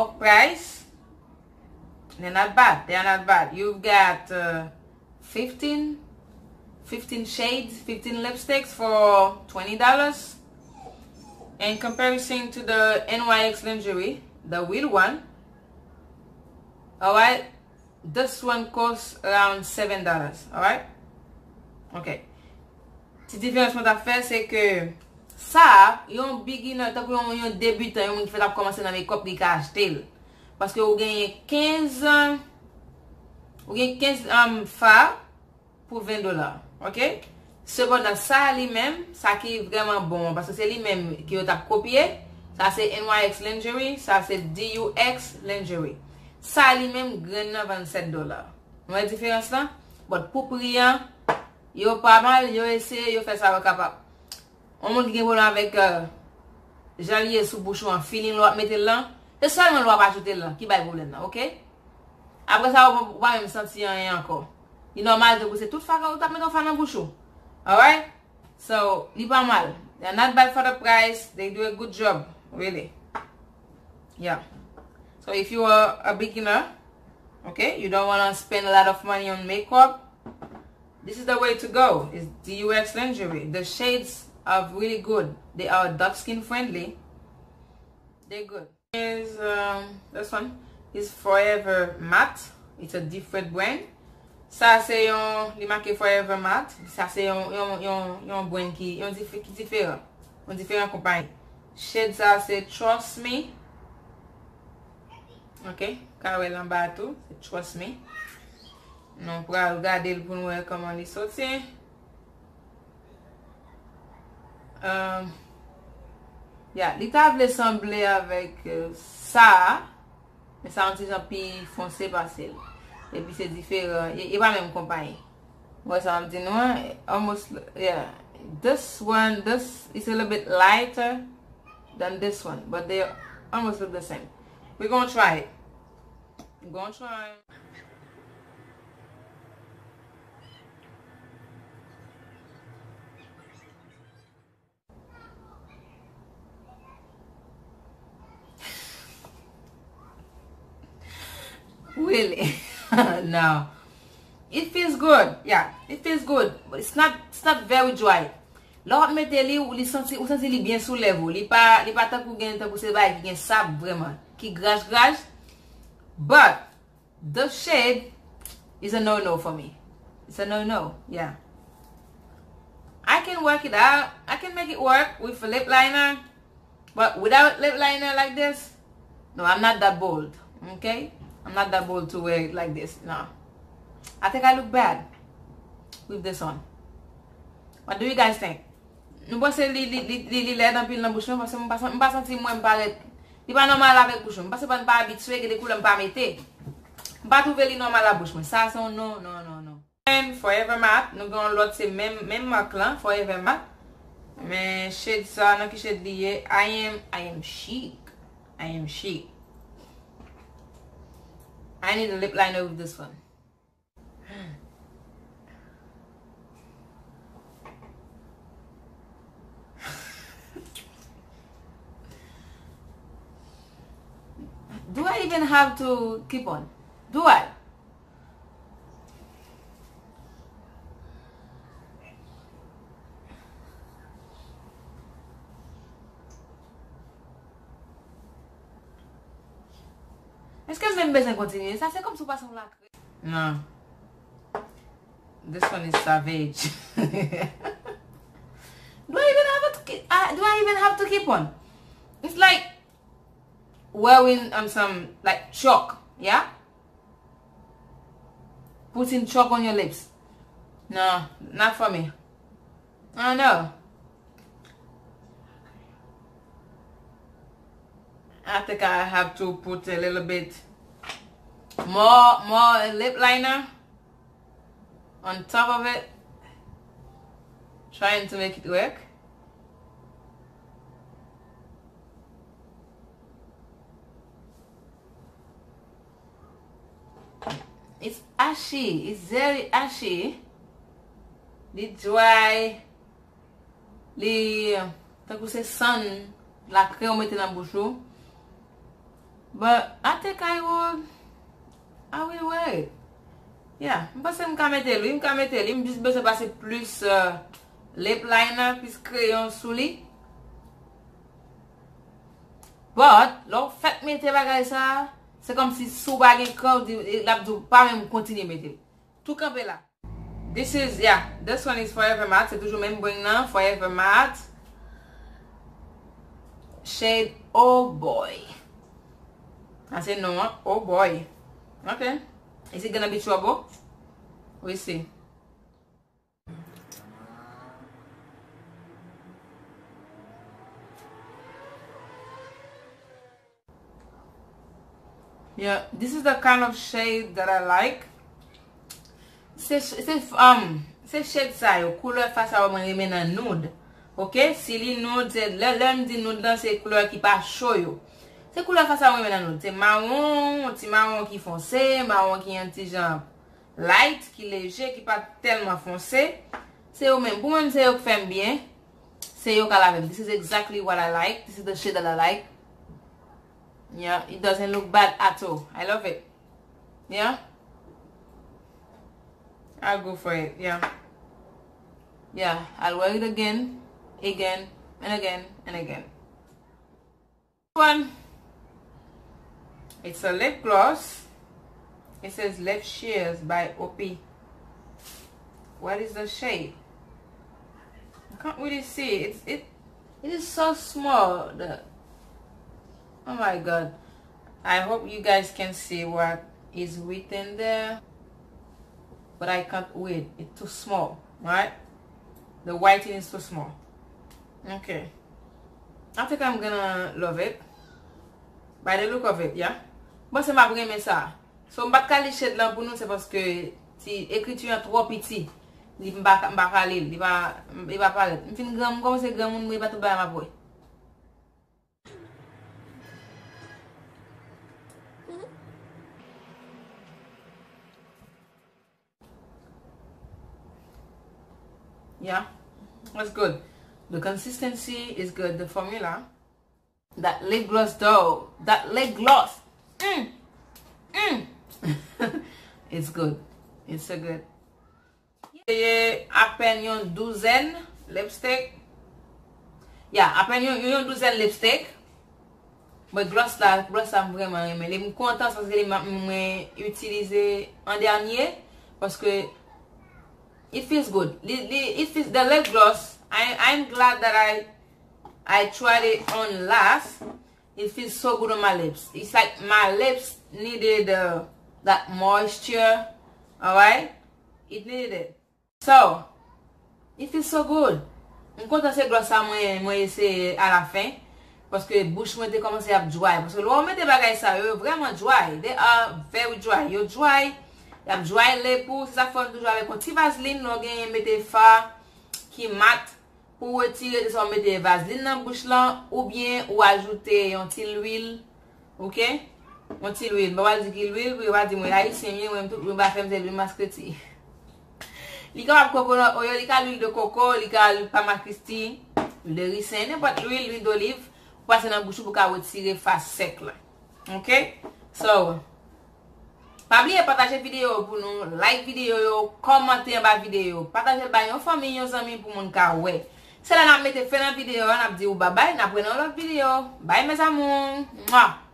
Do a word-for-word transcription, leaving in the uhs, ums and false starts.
Price, they're not bad. They are not bad. You've got uh, fifteen, fifteen shades, fifteen lipsticks for twenty dollars. In comparison to the N Y X lingerie, the real one, all right, this one costs around seven dollars, all right? Okay. Ti diferans mwen t ap fè, se ke sa, yon beginner, tankou yon, yon debitan, yon moun ki fèk ap kòmanse nan makeup, li ka achte l. Paske ou genyen kenz, ou gen kenz um, fa pou ven dola, ok? Sepandan, sa li menm, sa ki vrèman bon an, paske se li menm ke yo t ap kopye, sa se N Y X lingerie, sa se D U X lingerie. Sa li menm, grenn nan vann sèt dola. Nou wè diferans lan? But pou pri an, yo pa mal, yo eseye, yo fè sa yo kapab. Yon moun ki gen pwoblèm avèk euh, jan li ye sou bouch ou an, feeling lè w ap mete l lan, se sèlman lè w ap ajoute l lan ki bay pwoblèm nan, ok? Apre sa, ou pa- ou pa menm santi anyen ankò. Li nòmal tankou se tout fa ou t ap mete yon fa nan bouch ou. Alright? So, li pa mal. They're not bad for the price. They do a good job, really. Yeah. So if you are a beginner, okay, you don't want to spend a lot of money on makeup, this is the way to go. It's D U X lingerie. The shades are really good. They are dark skin friendly. They're good. Is um, this one is Forever Matte. It's a different brand. Sa se yon, li make Forever Matte. Sa se yon, yon, yon, yon brand ki, yon dif, ki diferan. Yon diferan konpayi. Shade sa se Trust Me. Ok, ka wè l anba tou, se Trust Me. Nou pral gade l pou nou wè kòman li soti. Um, yeah, li ta vle sanble avèk euh, sa a, men sa yon ti jan pi fonse pase l. Epi se diferan, e, e pa menm konpayi. Mwen sa m di nou an, almost, yeah. This one, this is a little bit lighter than this one, but they almost look the same. We're gonna try it. We're gonna try. Really? No. It feels good. Yeah, it feels good. But it's not it's not very dry. Lè w ap mete li, ou li santi ou santi li byen sou lèv ou. Li pa li pa tankou gen tankou se bagay ki gen sab vrèman, ki graj graj. But the shade is a no no for me. It's a no no. Yeah. I can work it out. I can make it work with a lip liner. But without lip liner like this, no, I'm not that bold. Okay? I'm not that bold to wear it like this. No. I think I look bad with this on. What do you guys think? Nou panse li li li li, li lèd anpil nan bouch mwen, paske m pa san- m pa santi mwen m parèt. Li pa nòmal avèk bouch mwen. M panse pa n pa abitye, gen de koulè m pa mete. M pa twouve li nòmal ak bouch mwen. Sa se yon non, non, non, non. And Forever Matte, nou gen yon lòt se menm menm mak lan, Forever Matte. Men shade sa, nan ki shade li ye? I am I am chic. I am chic. I need a lip liner with this one. Do I even have to keep on? Do I? Èske m menm bezwen kontinye sa? Se kòmsi w pase yon lakre. No. This one is savage. Do I even have to keep? I, do I even have to keep on? It's like wearing um some like chalk, yeah? Putting chalk on your lips. No, not for me. I know. I think I have to put a little bit more more lip liner on top of it, trying to make it work. It's ashy, it's very ashy. Li dry. Li tankou se sann lakre ou mete nan bouch ou. But I think I will, I will wear it. Yeah, m panse m ka mete l, wi, m ka mete l. M jis bezwen pase plis, uh, lip liner, plis kreyon sou li. But, lè w fèk mete bagay sa, se kòmsi si w pa gen kran, w di, l ap di w pa menm kontinye mete l. Tou kanpe la. This is, yeah, this one is Forever Matte. Se toujou menm brand nan, Forever Matte. Shade Oh Boy. Sa se non an. Oh Boy. Ok. Is it gonna be trouble? We see. Yeah, this is the kind of shade that I like. Se, se, um, se shade sa yo, koulè fa sa yo mwen renmen nan nude. Ok, si li nude, se lè, lè m di nude lan, se koulè ki pa cho yo. Se koulè fa sa yo mwen renmen nan nude. Se mawon, yon ti mawon ki fonse, mawon ki yon ti jan light, ki leje, ki pa tèlman fonse. Se yo menm. Pou mwen, se yo k fè m byen. Se yo k al avè m. This is exactly what I like. This is the shade that I like. Yeah, it doesn't look bad at all. I love it. Yeah. I'll go for it. Yeah. Yeah, I'll wear it again, again, and again, and again. One. It's a lip gloss. It says Lip Shears by O P. What is the shade? I can't really see. It's, it, it is so small. The, oh my God. I hope you guys can see what is written there. But I can't read. It's too small, right? The writing is too small. Okay. I think I'm gonna love it. By the look of it, yeah. Bon, se m ap renmen sa. So, m pa t ka li shade lan pou nou, se paske ti ekriti an twò piti. Li, m pa, m pa ka li l, li pa, li pa parèt. M fin gran, m kòmanse granmoun, mwen pa tout bagay m ap wè. Yeah, that's good. The consistency is good. The formula. That lip gloss though. That lip gloss. Mm. Mm. It's good. It's so good. Ye apèn yon douzèn lipstick. Yeah, apèn yon, yon douzèn lipstick. Mwen gloss la, gloss la m vrèman renmen li. M kontan paske li m, mwen itilize an dènye. Paske it feels good. Li, li, it feels, the lip gloss, I, I'm glad that I, I tried it on last. It feels so good on my lips. It's like my lips needed, uh, that moisture. Alright? It needed it. So, it feels so good. M kontan se gloss sa mwen, mwen eseye alafen. Paske bouch mwen te kòmanse ap dry. Paske lè w mete bagay sa yo, yo vrèman dry. They are very dry. Yo dry. Y ap dry lip ou. Se sa k fè m toujou avèk yon ti vazlin, lè w genyen mete fa ki mat. Pou w retire de sa, w mete vazlin nan bouch lan, oubyen ou ajoute yon ti lwil. Ok? Yon ti lwil. M pa pral di ki lwil, pou yo pa di mwen ayisyen m ye, mwen tout lwil m pa fè m se lwil maskreti. Li kapab kokonòt oil, li ka lwil de koko, li ka lwil pama kristi, lwil de risen, nenpòt lwil, lwil doliv, ou pase nan bouch ou pou ka retire fas sèk la. Ok? So, pa bliye pataje videyo yo pou nou, like videyo yo, kòmante anba videyo yo, pataje l bay yon fanmi, yon zanmi pou moun ka wè. Se la n ap mete fen nan videyo a, n ap di w babay, n ap wè nan yon lòt videyo. Bye mes amours. Mwa.